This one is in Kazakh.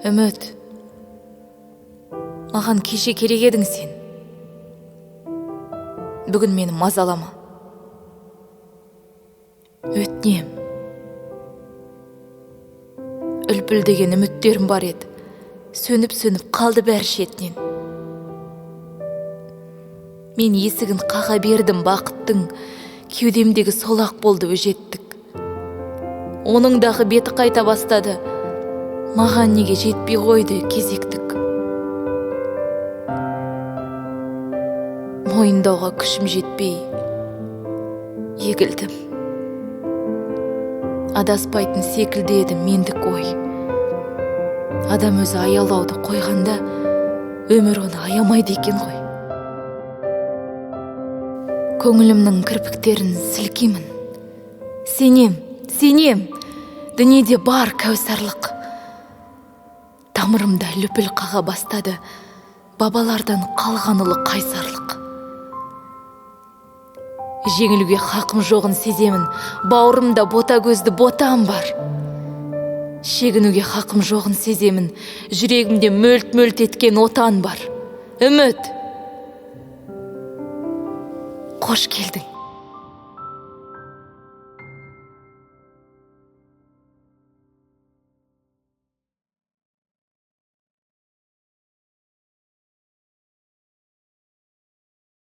Үміт, маған кеше керек едің сен. Бүгін мені мазалама. Өтінем. Үлпілдеген үміттерім бар еді. Сөніп-сөніп қалды бәрі шетінен. Мен есігін қаға бердім бақыттың, кеудемдегі солақ болды өжеттік. Оның дағы беті қайта бастады. Маған неге жетпей қойды кезектік. Мойындауға күшім жетпей егілдім. Адаспайтын секілді еді мендік ой. Адам өзі аялауды қойғанда өмір оны аямайды екен ғой. Көңілімнің кірпіктерін сілкимін. Сенем, сенем, дүниеде бар кәусарлық. Тамырымда лүпіл қаға бастады бабалардан қалған ұлы қайсарлық. Жеңілуге хақым жоғын сеземін, бауырымда бота көзді ботам бар. Шегінуге хақым жоғын сеземін, жүрегімде мөлт-мөлт еткен отан бар. Үміт! Қош келдің.